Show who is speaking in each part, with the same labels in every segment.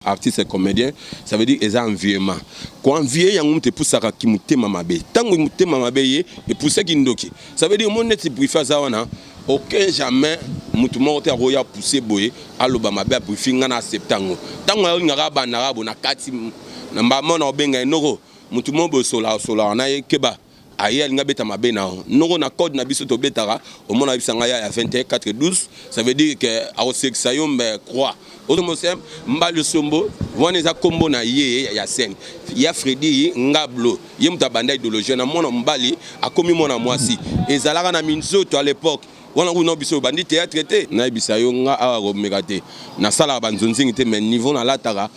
Speaker 1: Artiste comedien, ça veut dire eza enviement. Ko envier yango mutu epusaka ki mutema mabe. Tango mutema mabe ye epuse kindoki. Ça veut dire omoni neti Brifi aza wana aucun jamais mutu moko te akoya pousser boye aloba mabe ya Brifi nga na accepte yango. Tango alingaka abandaka boye na kati na mbala moko na kobenga ye noko mutu moko boye osolaka solaka na ye keba. Aye alingi abeta mabe na yo noko na code na biso tobetaka omona ayebisa ngai ya 21 4 12 ça veut dire que akosekisa yo mbe croix ozomose mbali osombo wana eza kombo na ye ya scène ya Freddy Ngablo ye moto abanda idéologie na mwana mobali akomi mwana mwasi ezalaka na minzoto à l'époque wana kuna biso obandi théâtre te nayebisa yo nga awa komeka te nasalaka banzonzingi te mais niveau nalataka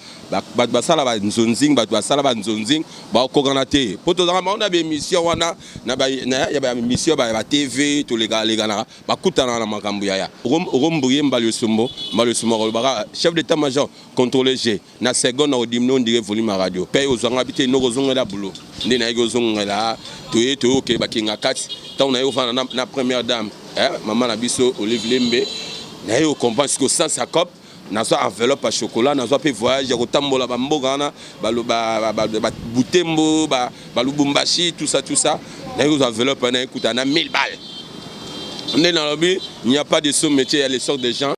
Speaker 1: bato basala banzonzingi bato basala banzonzingi bakokana te mpo tozalaka bango na baémission wana ya baémission ya batv tolekalekanaka bakutanaka na makambo yaya okombrie mbali osombo mbali osombo akolobaka chef d'état major contrôle g na seconde na odimine ondire volume ya radio mpe ozwanga bi te noko ozongela boulot nde nayaki ozongela toye toyoke bakinga kati ntango naye kofanda na, na première dame eh, mama na biso Olive Lembe naye ocomprendre siko sens ya cop nazwa enveloppe ya chocolat nazwa mpe voyage ya kotambola bamboka wana babutembo balubumbashi tout ça tout ça naye kozwa enveloppe wana ekuta na 1000 balles nde nalobi il n'y a pas de sot métier ya les sortes de gens.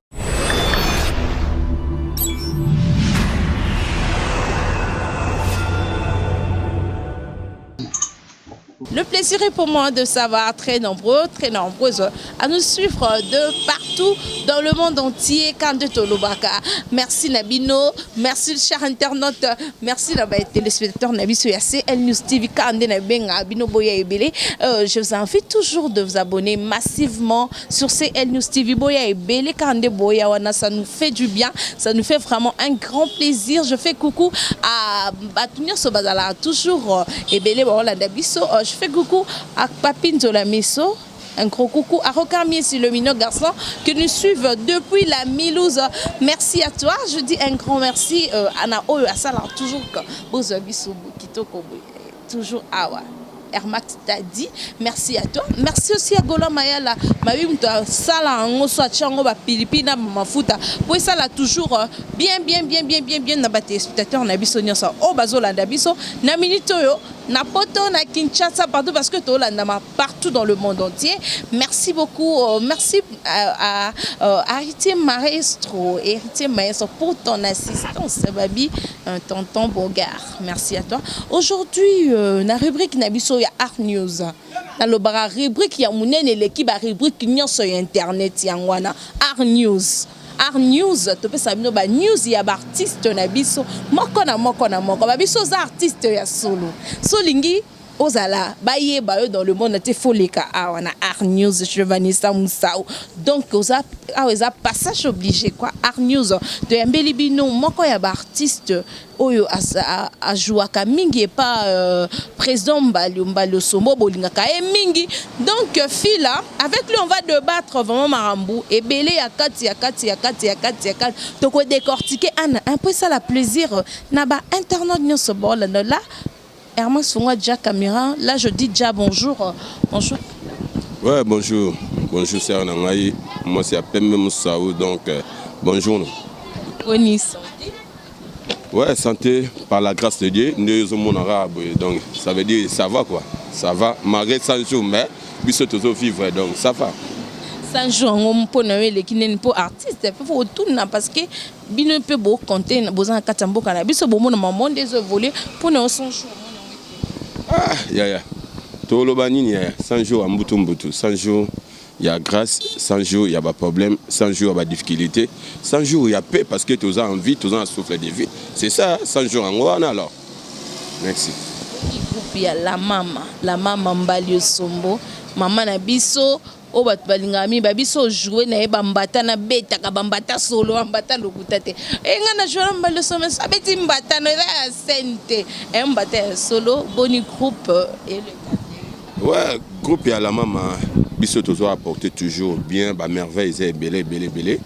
Speaker 2: Le plaisir est pour moi de savoir très nombreux, très nombreuses à nous suivre de partout dans le monde entier. Kande Tolobaka. Merci Nabino, merci cher internaute, merci na téléspectateur Nabiso ya CL News TV Kande Nabenga Bino Boya Ebele. Je vous invite toujours de vous abonner massivement sur CL News TV Boya Ebele Kande Boya wana, ça nous fait du bien, ça nous fait vraiment un grand plaisir. Je fais coucou à bato nyonso bazala toujours ebele baolanda biso. Je fais coucou à Papi Nzola Miso. Un gros coucou à Rocard Miesi, le mignon garçon que nous suivent depuis la Milouse. Merci à toi. Je dis un grand merci à na oyo asala toujours bozwa biso kitoko toujours awa. Hermax t'a dit merci à toi. Merci aussi à Gola Mayala. Mabi muto sala ngo so chango ba pilipi na mafuta. Po sala toujours bien bien bien bien bien bien na ba téléspectateurs na biso nyonso. O bazolanda biso na minute oyo na poto na Kinshasa partout parce que tolanda ma partout dans le monde entier. Merci beaucoup, merci à Héritier Maestro, Héritier Maestro pour ton assistance, Babi, un tonton Bogart. Merci à toi. Aujourd'hui, na rubrique na biso ya Art News. Na lobara rubrique ya munene l'équipe ba rubrique nyonso ya internet yango wana Art News. Art News topesa bino ba news ya ba artiste na biso moko na moko na moko. Ba biso za artiste ya solo. Solingi ozala bayeba yo dans le monde te foleka awa na Art News je Vanessa Moussao. Donc oza awa eza passage obligé quoi. Art News toyambeli bino moko ya ba artiste oyo ajouaka mingi epa président Mbalio Mbalio Sombo bolingaka ye mingi. Donc Fila avec lui on va débattre vraiment marambu ebele ya kati ya kati ya kati ya kati ya kati toko décortiquer un peu ça la plaisir na ba internaute nyonso bolanda là. Herman Songa déjà caméra. Là, je dis déjà bonjour. Bonjour.
Speaker 1: Ouais, bonjour. Bonjour, sœur Nangaï. Moi, c'est Pembe Moussaou. Donc, bonjour.
Speaker 2: Bonne santé.
Speaker 1: Ouais, santé, par la grâce de Dieu. Nous sommes arabe. Donc, ça veut dire ça va quoi. Ça va, malgré 100 jours, mais biso toujours vivre. Donc, ça va.
Speaker 2: 100 jours, on peut nous pour artiste. Il faut retourner parce que bino peut beaucoup compter. Besoin de quatre mboka na biso bomo na monde évolué pour nous 100 jours.
Speaker 1: Ah, ya ya. Toloba nini ya 100 jours ya mbutu mbutu, 100 jours ya grâce, 100 jours ya ba problème, 100 jours ya ba difficulté, 100 jours ya paix parce que toza en vie, toza en souffle de vie. C'est ça, 100 jours en wana alors. Merci.
Speaker 2: Groupe ya la mama, la mama Mbalio Sombo, mama na biso o bato balingaka mingi, ba biso jouer na ye bambata na betaka bambata solo bambata lokuta te. E nga na jouer na Mbalio Sombo, so abeti mbata na eza ya scène te. E mbata ya solo, boni groupe et le
Speaker 1: Ouais, groupe ya la mama biso tozo apporter toujours bien ba merveille eza ebele ebele ebele.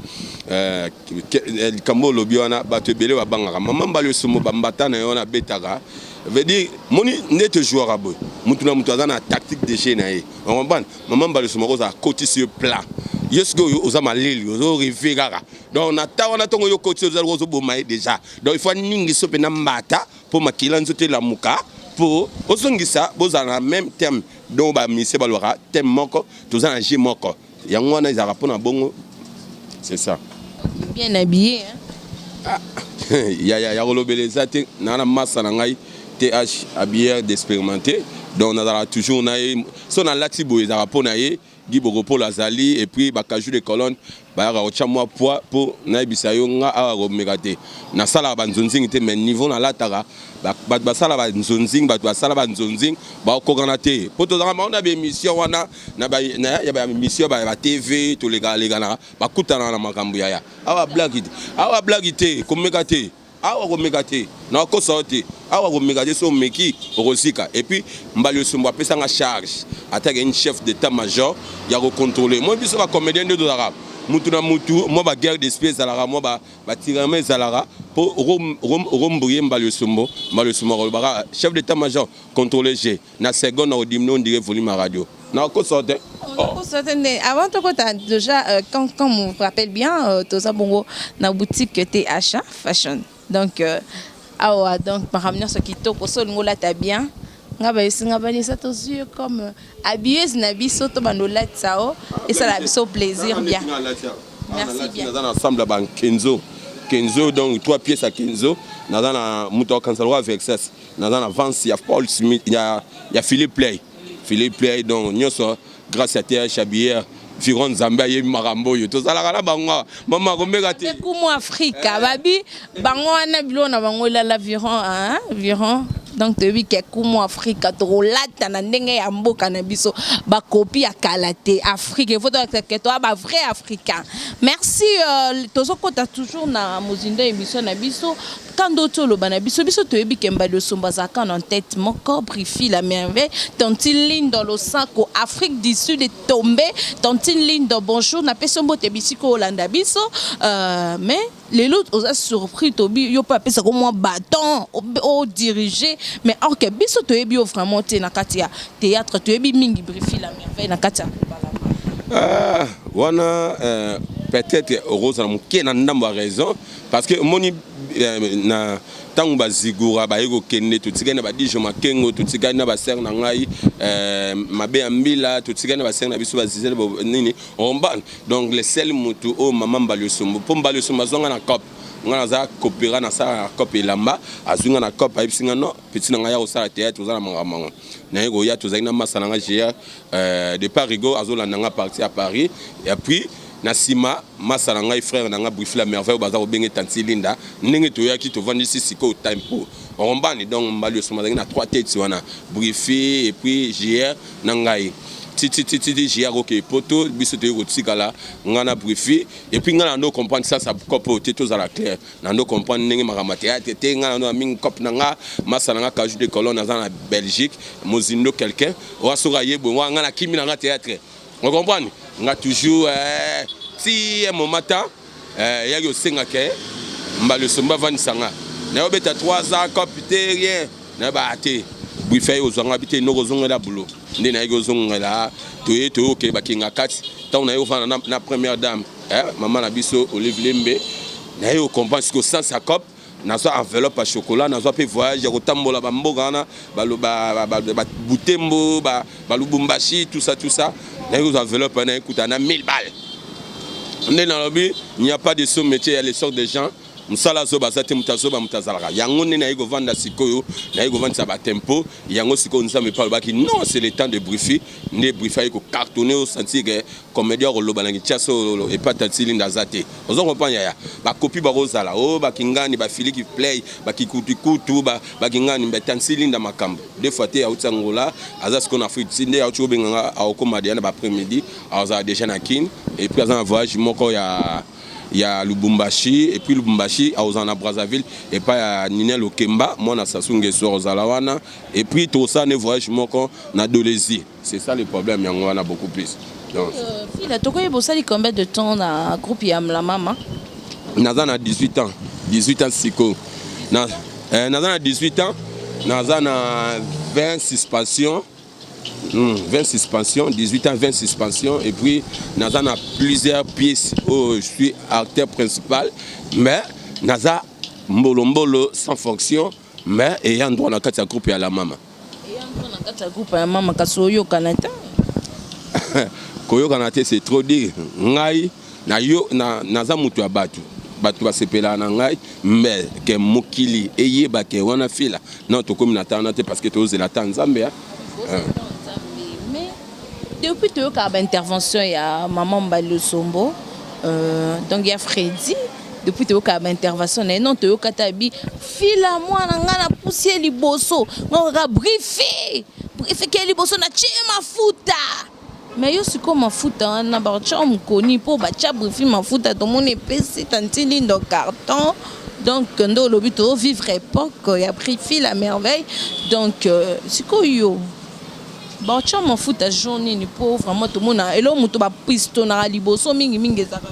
Speaker 1: Likambo olobi wana bato ebele babangaka mama Mbalio Sombo bambata na ye wana abetaka veut dire moni nde te joueur boye mutu na mutu aza na tactique de jeu na ye. On comprend? Mama Mbalio Sombo akozala akotisi yo plat. Yo sikoyo oza maleli, ozo rêver kaka. Donc na ta wana, ntongo yo koti, ozali ozoboma ye déjà. Donc il faut aningi so mpe na mbata mpo makila nzoto elamuka, mpo ozongisa bozala na même thème. Donc bamisie balobaka thème moko, toza na jeu moko. Yango wana ezalaka mpona bongo, c'est ça.
Speaker 2: Bien habillé, hein?
Speaker 1: Ya kolobela eza te. Naa na masa na ngai th habilleur d'expérimenté, donc nazalaka toujours na ye. So nalati boye, ezalaka mpo na ye. Gi Bokopolo azali, et puis bakaju de colonne bayaka kotya mwa poids mpo nayebisa yo. Nga awa komeka te, nasalaka banzonzingi te, mais niveau nalataka, bato basala banzonzingi, bato basala banzonzingi bakokana te, mpo tozalaka bango na baémission wana ya baémission ya batv, tolekalekanaka, bakutanaka na makambo yaya. Awa blague te, awa blague te, komeka te, awa komeka te, nakokosa yo te, awa komeka te. So omeki, okozika. Et puis Mbali Osombo apesanga charge atake une chef d'état major ya kocontrôle moi. Biso bacomédien nde tozalaka mutu na mutu, mwa baguerre d'esprit ezalaka, mwa batirama ezalaka, mpo okombrie Mbali Osombo. Mbali Osombo akolobaka chef d'état major, contrôle g na seconde, na kodiminuer, on dirait volume ya radio. Nakokosa yo te.
Speaker 2: Avant tokota déjà, quand on me rappelle bien, toza bongo na boutique TH Fashion. Donc awa, donc makambo nyonso kitoko. So olingi olata bien, nga bayesi nga banisa, tozwi comme habilleuse na biso, to bando olatisa o esala biso plaisir. Bien, merci bien.
Speaker 1: Naza na ensemble ya bakenzo Kenzo, donc trois pièces ya Kenzo. Naza na moto akanisa lokwa Vexas, naza na vance ya Paul Smith, ya Philippe Play, Philippe Play. Donc nyonso grâce ya TH Habilleur Viron. Nzambe ayebi makambo oyo tozalaka na bango awa. Mama, komeka te.
Speaker 2: Kumu Afrika babi bango wana, biloko na bango elala Viron, Viron. Donc toyebi ke Kumu Afrika tokolata na ndenge ya mboka na biso, bakopi ya kala te. Afrique, il faut ke toya bavrai africain. Merci. Tozokɔta toujours na mozindo ya émission na biso. Kando oti oloba na biso, biso toyebi ke Mbali Osombo azalaka na tête moko, Brifi la Merveille, Tantine Lindo Losako, Afrique du Sud etombe. Tantine Lindo, bonjour, napesi yo mbote bisika olanda biso. Mais lelo oza surpris, tobi yo mpe apesaka mwa bâton odirige, mais or ke biso toyebi yo vraiment te na kati ya théâtre. Toyebi mingi Brifi la Merveille na kati ya kobalama.
Speaker 1: Ah, wana peut-être okozala moke na ndambo ya raison, parce que omoni, na ntango bazigura baye kokende, totikali na badijo makengo, totikali na basere na ngai, mabe ya mbila, totikali na basere na biso bazizele nini omba. Donc le seul motu oyo mama Mbali Osombo, mpo Mbali Osombo azwanga na cope. Nga naza coopéra, nasala na cope elamba. Azwi nga na cope, ayebisi nga: "Non, petit na ngai, ya kosala théâtre, oza na makambo yango." Naye koya, tozali na masa na nga GR de Parigo, azolanda nga parti à Paris. Et puis na nsima, masa na ngai, frère na nga Brifi la Merveille, oyo baza kobenge Tanti Linda. Ndenge toyaki, tovandisi sikoyo tempo okombani. Donc Mbali Osombo azalaki na trois têtes wana: Brifi et puis JR na ngai. Titititi JR oke poto, biso toyei kotikala ngai na Brifi. Et puis ngai na ndo comprendre ça, sa cope oyo te. Tozala clair, na ndo comprendre ndenge makambo ya théâtre te. Ngai na ndo na mingi cope na nga, masa na nga Kaju de Colonne aza na Belgique, mozindo quelqu'un owa soki aye boye, ngai nakimi na nga théâtre. Ocomprendre nga toujours, ti un moment temps eyaki osengaka Mbala Osomba avandisa nga. Nayobeta 3 ans cope te, rien. Nayeba te, Brifi aye kozwanga bi te, noko ozongela bulo. Nde nayaki ozongela, toye toyokende bakenga kati. Ntango naye kofanda na première dame, mama na biso Olive Lembe, naye kocomprendre sikoyo sens ya cope. Nazwa enveloppe ya chocolat, nazwa mpe voyage ya kotambola bamboka wana, Butembo, Balubumbashi, tout ça, tout ça. Naye kozwa enveloppe wana, ekuta na 1000 balles. Nde nalobi, il n'y a pas de sot métier, ya les sortes de gens. Mosala azoba aza te, moto azoba moto azalaka. Yango nde naye kovanda sikoyo, naye kovandisa batempo yango sikoyo. Nzambe mpe alobaki: "Non, c'est le temps de Brifi." Nde Brifi aye kocartonner, osentir ke comédien akoloba na Kinshasa epata tilinda aza te. Ozo comprendre yaya, bakopi bakozala oyo bakingani, bafiliki play, bakikutukutu, bakingani betansilinda makambo deux fois te. Auti Angola, aza sikoyo na Afrique. Ti nde auti kobenganga, akokoma deya na baprès-midi, azala déjà na Kine. Et puis aza na voyage moko ya Lubumbashi, et puis Lubumbashi akozala na Brazzaville epai ya Ninel Okemba, mwana Sassou Nguesso, akozala wana. Et puis tosala ne voyage moko na Dolezi. C'est ça le problème, yango wana beaucoup plus. Donc
Speaker 2: Fila, tokoyeba osali combien de temps na groupe ya la mama?
Speaker 1: Naza na 18 ans, 18 ans sikoyo. Naza na 18 ans, naza na 20 suspension. 20 suspension, 18 ans, 20 suspension. Et puis naza na plusieurs pièces oyo je suis acteur principal, mais naza mbolombolo sans fonction, mais eya droit na kati ya groupe ya la mama.
Speaker 2: Eya droit na kati ya groupe ya mama, kasi oyokana te.
Speaker 1: Koyokana te, c'est trop dire. Ngai na yo na, naza moto ya bato, bato basepelaka na ngai, mais ke mokili eyeba ke wana fila non, tokómi na tana te, parce que tozela ta Nzambe ya.
Speaker 2: Mais depuis toyokaka baintervention ya mama Mbali Osombo, donc ya Fredi, depuis toyokaka baintervention na ye, non, toyoka ta bi fila mwana ngai na pusi ye liboso, nga kaka brife brife ke liboso na tie mafuta. Mais yo sikoyo mafuta wana batya mokoni mpo batya brifi mafuta, tomoni epesi tanti Lindo carton. Donc nde olobi tovivre époque ya Brifi la merveille. Donc sikoyo batya mafuta jour nini mpo vraiment tomona eloko moto bapistonaka liboso mingimingi ezaka?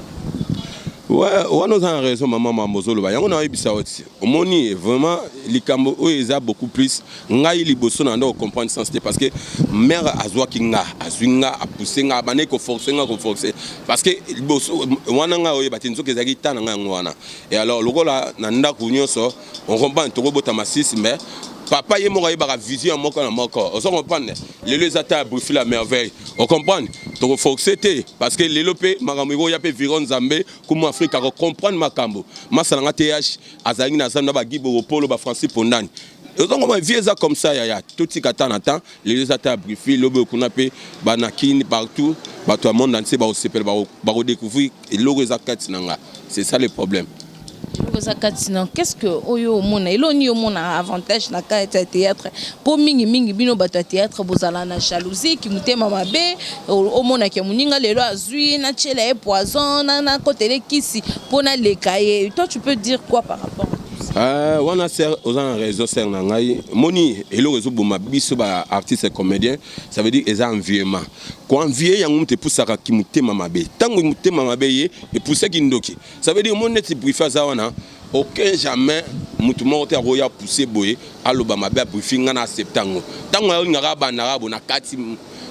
Speaker 1: Wana oza na raison, mama. Mambo ozoloba yango, nayebisa yo ti omoni vraiment likambo oyo eza beaucoup plus. Ngai liboso na ndo comprendre sens te, parce que mare azwaki nga, azwi nga, apousse nga, abandaki koforce nga, koforce, parce que liboso wana ngai oyeba te nzoki ezalaki ta na ngai yango wana. Et alors lokola na ndako nyonso, on comprend, tokobotama 6, mais papa ye moko ayebaka vision ya moko na moko. Ozo comprendre, lelo eza ta ya Brifi la merveille. Ocomprendre, tokoforce te, parce que lelo mpe makambo ekoya mpe viro Nzambe kumu Afrique akocomprendre makambo. Masala nga th azalaki na zando na bagiboko polo bafrancis Pondani. Ozongoma vie eza comme ça, yaya. Totika ta na temps. Lelo eza ta ya Brifi, lobi okuna mpe banakini partout, bato ya monde entier bakosepela, bakodécouvrir eloko eza kati na nga. C'est ça le problème.
Speaker 2: Eloko eza kati na, qu'est ce que oyo omona, eloko nini omona avantage na kati ya théâtre? Mpo mingimingi bino bato ya théâtre bozala na jalousie, ki motema mabe. Omonaki moninga lelo azwi, natiela ye poison, nakotela kisi mpo naleka ye. Toi, tu peux dire quoi par rapport à tout ça?
Speaker 1: Wana sœur, oza na raison, sœur na ngai. Moni eloko ezoboma biso baartiste comédien, ça veut dire eza enviement. Koenvie yango moto epusaka motema mabe. Ntango motema mabe ye epusaki ndoki, ça veut dire omoni neti Brifi aza wana, aucun jamais motu moko te akoya pousse boye, aloba mabe abrifi, ngai na accepte yango. Ntango alingaka abandaka bo na kati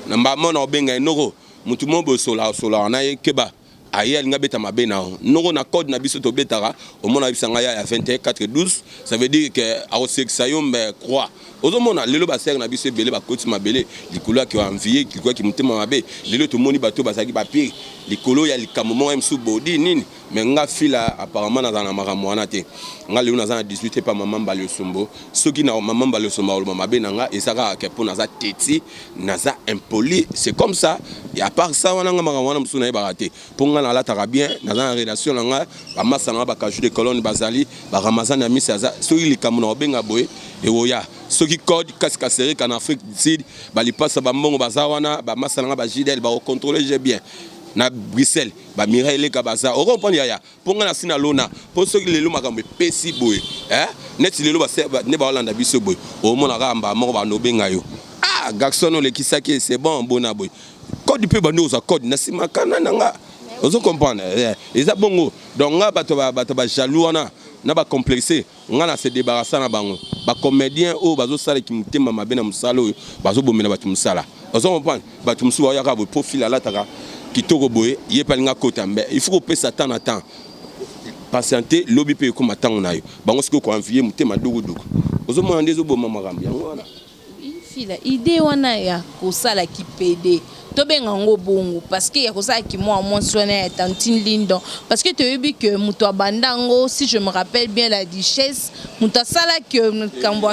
Speaker 1: na mbama na obenga ye noko, motu moko boye solaka solaka na ye, keba, aye alingi abeta mabe na yo noko. Na code na biso tobetaka, omona bisa ngai ya 21 4 12, ça veut dire que akosekisa yo. Mbe croix ozomona lelo basere na biso ebele bakoti mabele likolo yaki envie, likolo yaki motema mabe. Lelo tomoni bato bazalaki bapire likolo ya likambo moko ya mosusu bodi nini. Mais nga fila apparemment naza na makambo wana te. Nga lelo naza na 18 epa mama Mbali Osombo. Soki na mama Mbali Osombo aloba mabe na nga, eza kaka ke mpo naza teti, naza impoli, c'est comme ça. Et à part ça wana, nga makambo wana mosusu nayebaka te, mpo nga nalataka bien, naza na relation na nga, bamasa na nga bakaju de colonne bazali, baramazan ya misi aza. Soki likambo na kobenga boye ewoya, soki code kasi kasereka na Afrique du Sud, balipasa bambongo baza wana, bamasa na nga bagidel bakocontrôle je bien na Bruxelles, bamira eleka baza. Okomprendre, yaya, mpo ngai nasi nalona, mpo soki lelo makambo epesi boye, neti lelo nde baolanda biso boye, omona kaka mbala moko bando obenga yo: "Ah garçon, olekisaki, c'est bon." Bona boye code mpe bandi kozwa code na nsima kana na nga. Ozo comprendre, eza bongo. Donc nga bato bajaloux wana na bacomplexe, nga na se débarrassa na bango. Bacomédien oyo bazosalaki motema mabe na mosala oyo, bazobomela bato mosala. Ozo comprendre, bato mosusu baoyaka boye, profil alataka kitoko boye, ye mpe alinga kota. Mbe il faut kopesa temps na temps, patiente, lobi mpe ekóma ntango na yo. Bango sikoyo koenvie, motema dukuduku, ozomona nde ezoboma makambo yango wana.
Speaker 2: Fila, idée wana ya kosalaki pede, tobenga yango bongo, parce que ya kosalaki mwa mwasi wana ya tantine Lindon, parce que toyebi ke moto abanda yango, si je me rappelle bien, la duchesse, moto asalaki makambo,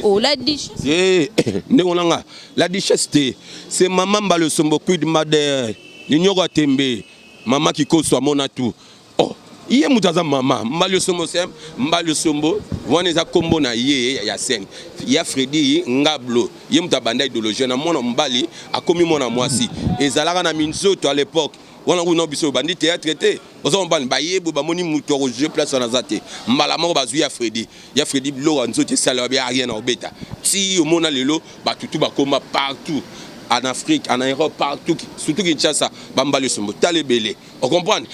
Speaker 2: oh, la duchesse.
Speaker 1: Ndenge nanga la duchesse te, c'est mama Mbala Osombo, queen mother linyoko atembe, mama kikoso amona tu. Oh, ye moto aza mama Mbali Osombo, se Mbali Osombo wana eza nkombo na ye ya scène ya Fredi Ngablo. Ye moto abanda idéologie na mwana mobali akomi mwana mwasi, ezalaka na minzoto à l'époque wana. Kuna biso bandi théâtre te, oza mobali, bayebi bamoni moto akojouer place wana aza te, mbala moko bazwi ya Fredi. Ya Fredi, biloko ya nzoto esala babi rien na kobeta ti omona lelo bato tu bakoma partout en Afrique, en Europe, partout, surtout Kinshasa, bambali osombo tala ebele. Ocomprendre,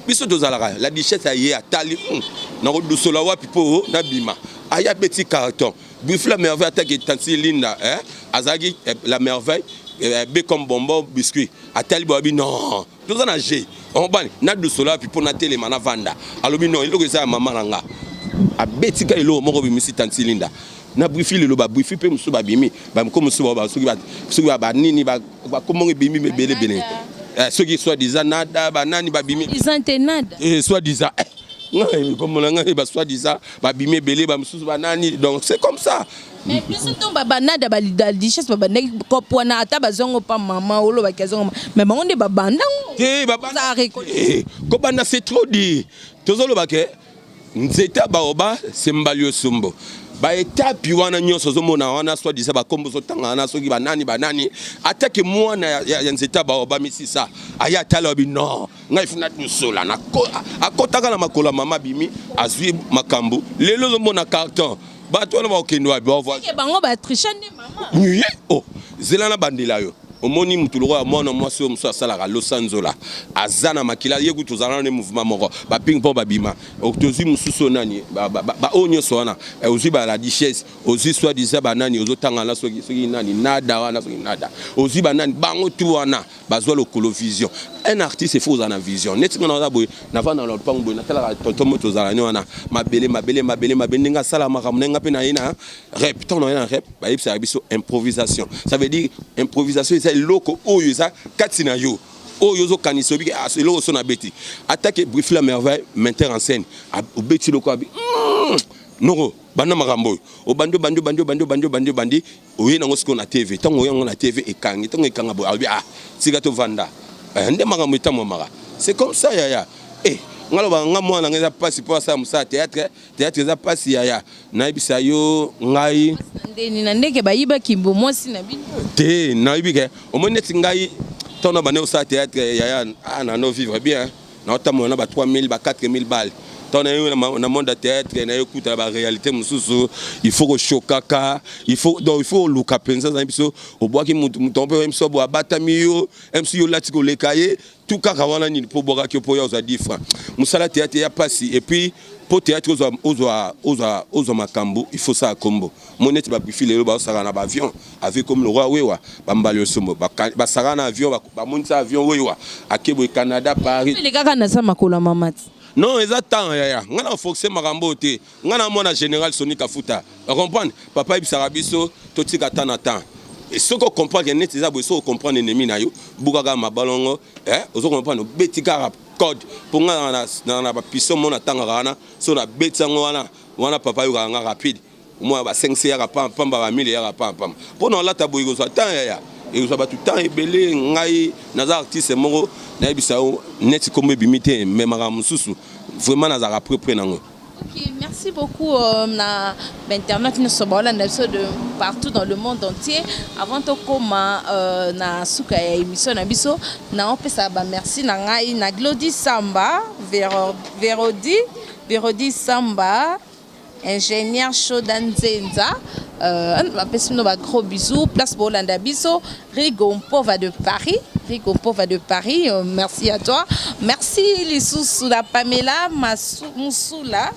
Speaker 1: biso tozalaka la duchesse, aye atali nakodusola wapi mpo nabima, aya abeti carton. Brifi la Merveille ataki tanti Linda, eh? Azalaki eh, la Merveille eh, B comme bonbon biscuit. Atali boyabi non. Toza na G. Obani na dusola wapi mpo natelema navanda. Alobi non, eloko eza ya mama na nga. Abeti ka eloko moko bimisi tanti Linda. Na Brifi lelo ba Brifi mpe mosusu babimi, bamiko mosusu ba soki ba soki ba nini ba bakomongo ebimi ebele ebele. Eh, soki soit disant nada banani babimi.
Speaker 2: Disant te nada.
Speaker 1: Eh, soit disant eh, ngai komona ngai ba soit disant babimi ebele ba mosusu banani, donc c'est comme ça.
Speaker 2: Mais biso ntongo babanada balichesse babandaki kopo wana, ata bazwango pa mama olobaki azwango, mais bango nde babandango.
Speaker 1: Te, babanda kobanda, c'est trop dit. Tozoloba ke nzete ya baoba se mbali osombo baetapi wana nyonso ozomona wana, soit disant bakombo ozotanga wana, soki banani banani, atake mwana ya nzete ya baoba misisa aya atala obi non, ngai funa dusola akotaka na makolo ya mama, bimi azwi makambo. Lelo ozomona carton, bato wana bakokende wapi?
Speaker 2: Bango batriche nde mama.
Speaker 1: Ye oh, zela na bandela yo. Omoni mutu lokola mwana mwasi oyo mosusu asalaka losanzola, aza na makila ye kutu, ozala na mouvement moko baping mpo babima. Tozwi mosusu oyo nani, baoyo nyonso wana ozwi ba la Duchesse, ozwi soit disant banani ozotanga na soki soki nani nada wana, soki nada ozwi banani, bango tu wana bazwa lokolo vision. Un artiste, il faut ozala na vision. Neti nga naza boye, navanda na lopango boye, natalaka tonton mo tozala ni wana, mabele mabele mabele mabele, ndenge asala makambo ndenge mpe na ye na rep. Ntango na ye na rep, bayebisaka biso improvisation. Ça veut dire improvisation eza eloko oyo eza kati na yo, oyo ozokanisa oyebi eloko so nabeti. Atake Brifi la Merveille, metteur en scène, obeti eloko abi noko banda makambo oyo obandi obandi obandi obandi obandi obandi obandi, oye nango sikoyo na TV. Ntango oye yango na TV, ekangi. Ntango ekanga boye, alobi: "Ah, tika tovanda nde makambo etamwamaka." C'est comme ça, yaya. Eh, nga lobaka, nga mwana nga eza mpasi mpo asala mosala théâtre. Théâtre eza mpasi, yaya, nayebisa yo ngai.
Speaker 2: Ndeni na ndenge bayibaki mbo mwasi na bino.
Speaker 1: Te, nayebi ke omoni neti ngai, ntango na bande kosala théâtre, yaya, ah, nano vivre bien, naotambola na ba 3000, ba 4000 balles. Ntango naye na monde ya théâtre, naye kutana baréalité mosusu. Il faut koshokaka, il faut, donc il faut oluka mpenza azali biso. Obwaki mutu, moto mpe biso bo abatami yo mc, yo olati koleka ye tu kaka wana nini mpo obwakaki yo mpo ya ozwa 10 francs. Mosala théâtre ya pasi. Et puis mpo théâtre ozwa ozwa ozwa ozwa makambo, il faut sala kombo mo neti babifi. Lelo baosaka na baavion avec comme le roi wewa, bambali osombo basaka na avion, bamonisa avion wewa ake boye Canada, Paris.
Speaker 2: Kaka na sa makolo ya mama ti.
Speaker 1: Non, eza temps, yaya. Ngai na force makambo oyo te. Ngai na mwana général Soni Kafuta, ocomprendre? Papa ayebisaka biso totika temps na temps. Soki ocomprendre neti eza boye, soki ocomprendre ennemi na yo, bukaka mabalongo, ozo comprendre, obeti kaka code. Mpo ngai na bapiso mo natangaka wana, so nabeti yango wana wana, papa ayokaka nga rapide. Omona ba 5 yaka pamba, ba 1000 yaka pamba. Mpo na olata boye, kozwa temps, yaya, ekozwa bato temps ebele. Ngai naza artiste moko, nayebisa yo, neti kombo ebimi te, mais makambo mosusu vraiment nazalaka près près nango.
Speaker 2: Ok, merci beaucoup na internet nyonso baolanda biso de partout dans le monde entier. Avant tokóma na suka ya émission na biso, naopesa bamerci na ngai na Glodi Samba, Verodi, Verodi Samba, ingénieur Shoda Nzenza, bapesi bino bagros bisous place bolanda biso. Rigo Mpova de Paris, Rigo Mpova de Paris, merci à toi. Merci lisusu na Pamela Masu, Musula.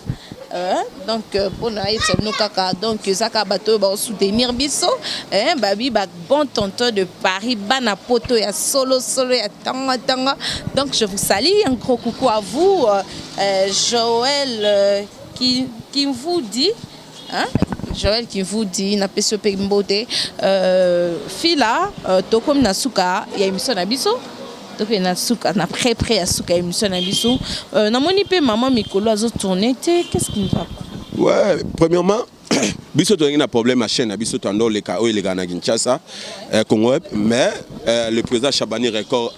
Speaker 2: Donc mpona yebisa bino kaka, donc eza kaka bato oyo baosoutenir biso, babi ba bon tonton de Paris, bana poto ya solo solo ya ntongo ntongo. Donc je vous salue, un gros coucou à vous, Joël qui vous dit, hein? Joël qui vous dit, napesi yo mpe mbote. Fila, tokomi na suka ya émission na biso, tokende na suka, na près près ya suka ya émission na biso. Namoni mpe mama mikolo azotourne te, qu'est-ce qui ne va pas?
Speaker 1: Ouais, premièrement biso tozalaki na problème ya chaîne na biso toanda oleka oyo elekaka na Kinshasa, Congo Web. Mais le président Chabani Record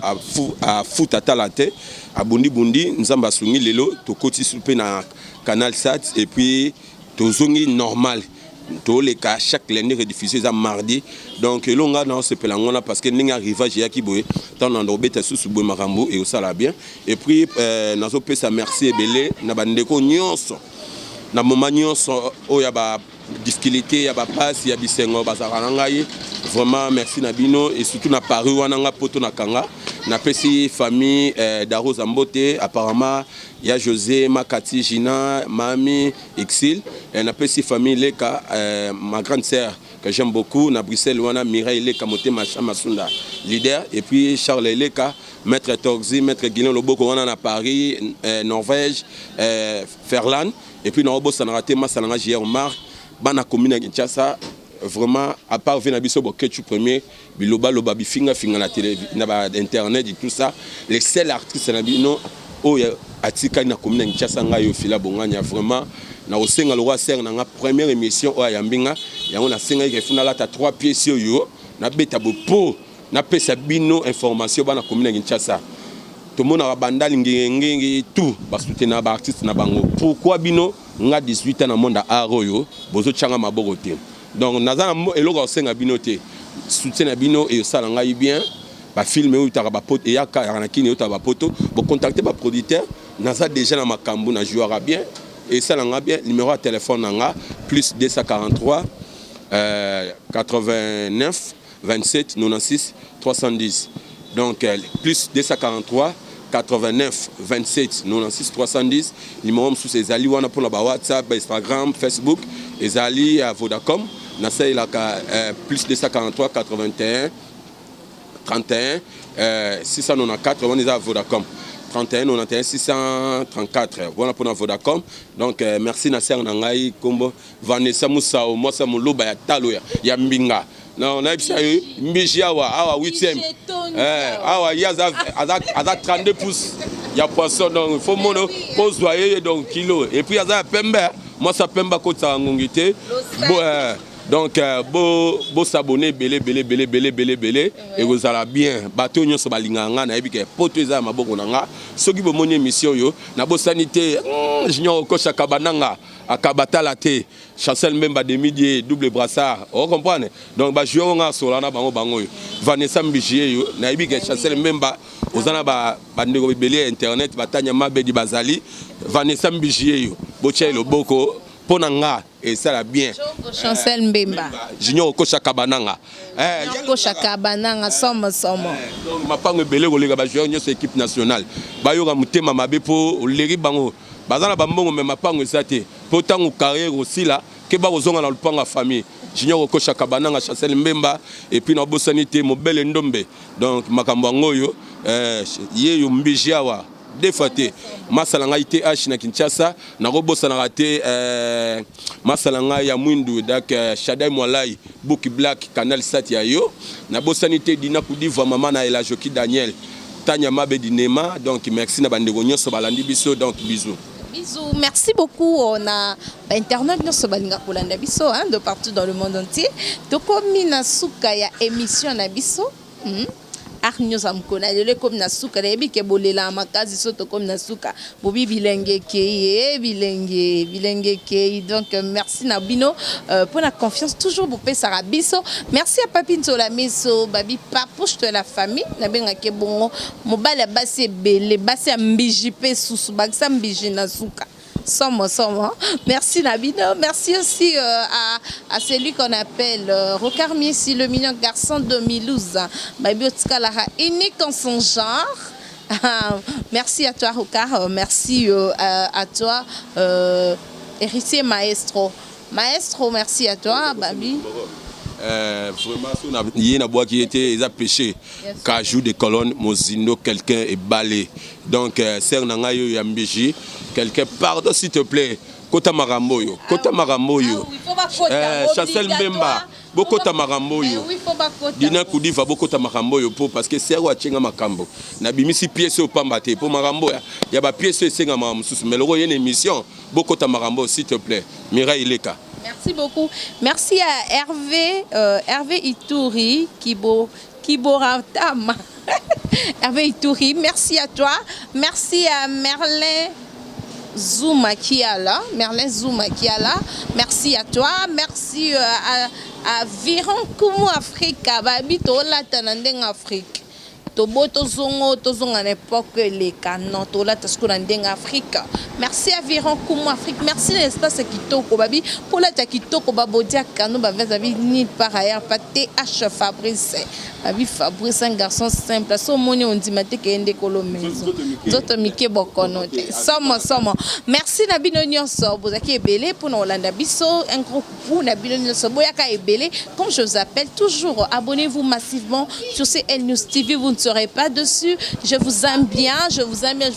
Speaker 1: afuta tala te, abundibundi, Nzambe asungi, lelo tokotisi mpe na Canal Sat et puis tozongi normal, toleka chaque lundi, rediffusion eza mardi. Donc elongo nga na osepela yango wana, parce que ndenge arrivage eyaki boye, ntango na kobeta susu boye, makambo ekosala bien. Et puis nazopesa merci ebele na bandeko nyonso na moment nyonso oyo ya badifficulté, ya bapasi, ya bisengo, bazalaka na ngai. Vraiment merci na bino, et surtout na Paris wana, nga poto na kanga. Napesi famille Darosa mbote, apparemment ya José Makati, Gina, Mami, Exil. Napesi famille Leka, ma grande sœur que j'aime beaucoup na Bruxelles wana, Mireille Leka Motema Chamasunda leader, et puis Charles Leka, Maître Torzi, Maître Guilin Loboko wana na Paris, Norvège, Ferland. Et puis naobosanaka te masalanga JR Omar, bana commune ya Kinshasa. Vraiment, à part ve na biso Bokechu premier, bilobaloba, bifingafinga na télé, na ba internet et tout ça, les seuls artistes na bino oyo atikali na commune ya Kinshasa, ngai oyo Fila Bongania. Vraiment, na kosenga lokwa sere na nga, première émission oyo ayambi nga yango, nasengaki kefu nalata 3 pièces oyo nabeta bopo, napesa bino information. Bana commune ya Kinshasa, tomonaka bandali ngengenge tout basoutenaka baartiste na bango. Pourquoi bino, nga 18 ans na monde ya art oyo, bozotyanga maboko te? Donc naza na eloko ya kosenga bino te. Soutien na bino esala ngai bien. Bafilm oyo eutaka bapoto, eyaka yaka na kini, eutaka bapoto, bocontacte baproducteur. Naza déjà na makambo na jouaka bien, esalanga bien. Numéro ya téléphone na nga: plus 243 89 27 96 310. Donc plus 243 89 27 96 310. Numéro mosusu ezali wana mpona bawhatsapp, bainstagram, Facebook, ezali ya Vodacom. Nasalelaka plus 243 81 31 694. Wana eza ya Vodacom, 31 91 634 wana mpona Vodacom. Donc merci na sere na ngai, nkombo Vanessa Musao, mwasi ya moluba ya talo ya mbinga. Non, nayebisa ye mbisi awa awa 8e awa, ye aza 32 pouces ya poisson. Donc il faut mono kozwa ye, donc kilo. Et puis aza ya pembe, mwasi ya pembe akotisaka ngongi te. Donc bosabone ebele ebele ebele ebele ebele ebele, ekozala bien. Bato oyo nyonso balingaka nga, nayebi ke poto eza ya maboko na nga. Soki bomoni émission oyo, nabosani te Junior Okosha Bananga, akabatala te, Chancel Mbemba, Demidie, double brassard, ocomprendre. Donc bajoueur oyo nga asola na bango, bango oyo Vanessa Mbiji eyo, nayebi ke Chancel Mbemba oza na bandeko ebele ya internet, batanya mabedi bazali. Vanessa Mbiji eyo, botia ye loboko mpo na nga, esala bien.
Speaker 2: Chancel Mbemba.
Speaker 1: Junior Okoshaka Bananga.
Speaker 2: Okoshaka Bananga, somo somo.
Speaker 1: Donc mapango ebele koleka bajoueur nyonso équipe nationale. Bayoka motema mabe mpo oleki bango, baza na bambongo me mapango eza te, mpo ntango carrière osila ke bakozonga na lupango ya famille. Junior Okoshaka Bananga, Chancel Mbemba. Et puis nabosani te Mobele Ndombe. Donc makambo yango oyo, ye yo mbiji awa deux fois te, masala ngai th na Kinshasa. Nakobosanaka te masala ngai ya mwindu dak Shadai Mwalai, Buki Black, Canal Sat ya yo. Nabosani te Dina Kudiva, mama na Elajoki, Daniel Tanya Mabe Dinema. Donc merci na bandeko nyonso balandi biso. Donc bisous.
Speaker 2: Bisous, merci beaucoup. On a internet nyonso balinga kolanda biso, hein, de partout dans le monde entier. Tokomi na suka ya émission na biso. Art nyonso ya mokolo na lelo ekomi na suka. Nayebi ke bolela makasi so tokomi na suka, bobi bilenge ekei, e bilenge bilenge ekei. Donc merci na bino mpona confiance toujours bopesaka biso. Merci ya Papi Nzola Miso, babi papouche de la famille. Nabengaki bongo mobali ya basi ebele, basi ya mbiji mpe susu bakisa mbiji na suka, somo somo. Merci Nabino. Merci aussi à celui qu'on appelle Rocard Miessi, le mignon garçon de Milouz. Babi Otikalaka, unique en son genre. Merci à toi, Rocard. Merci à toi, héritier maestro. Maestro, merci à toi, Babi.
Speaker 1: Vraiment, so na ye nabwaki ye te, eza péché. Kajou de colonne mozindo, quelqu'un ebale. Donc sere na ngai oyo ya mbiji, quelqu'un, pardon, s'il te plaît, kota makambo oyo, kota makambo oyo. Chancel Mbemba, bokota makambo oyo. Dina Kudiva, bokota makambo oyo, mpo parce que sere oyo atienga makambo, nabimisi pièce oyo pamba te, mpo makambo ya bapièce oyo esengamaka mosusu. Mais loko ye na émission, bokota makambo oyo, s'il te plaît, Mireille Leka.
Speaker 2: Merci beaucoup. Merci à Hervé, Hervé Ituri, Kibo, Kiboratama. Hervé Ituri, merci à toi. Merci à Merlin Zuma Kiala. Merlin Zuma Kiala. Merci à toi. Merci à Viron Kumu Africa. Babi Tolata na ndenge Afrique. Toboyi tozonga, tozonga na époque eleka. Non, tolata sikoyo na ndenge Afrique. Merci à Viron Kumu Afrique, merci na espace ya kitoko. Babi polata kitoko, babodia kano bavese, babi nulle part ailleurs pa Th Fabrice. Babi Fabrice, un garçon simple. So omoni, ondima te keye nde kolo maison, nzoto mike, bokono te, somo somo. Merci na bino nyonso bozalaki ebele mpona kolanda biso. Un gros coucou na bino nyonso boyaka ebele. Comme je vous appelle toujours, abonnez-vous massivement sur CL News TV, vous ne serez pas dessus. Je vous aime bien, je vous aime bien.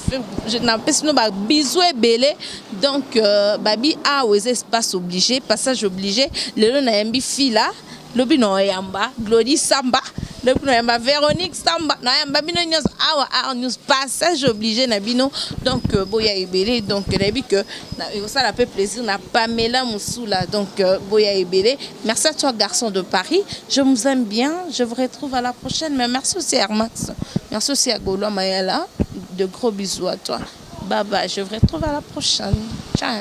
Speaker 2: Je napesi bino babisous ebele. Donc babi awa eza espace obligé, passage obligé. Lelo nayambi Fila, lobi na oyamba Glodi Samba, lobi na oyamba Véronique Samba, nayamba bino nyonso awa. Art News, passage obligé na bino. Donc boya ebele. Donc nayebi que ekosala mpe plaisir na Pamela Mosula. Donc boya ebele. Merci à toi, garçon de Paris, je vous aime bien, je vous retrouve à la prochaine. Mais merci aussi à Hermax, merci aussi à Gaulois Mayala, de gros bisous à toi. Bye bye, je vous retrouve à la prochaine. Ciao.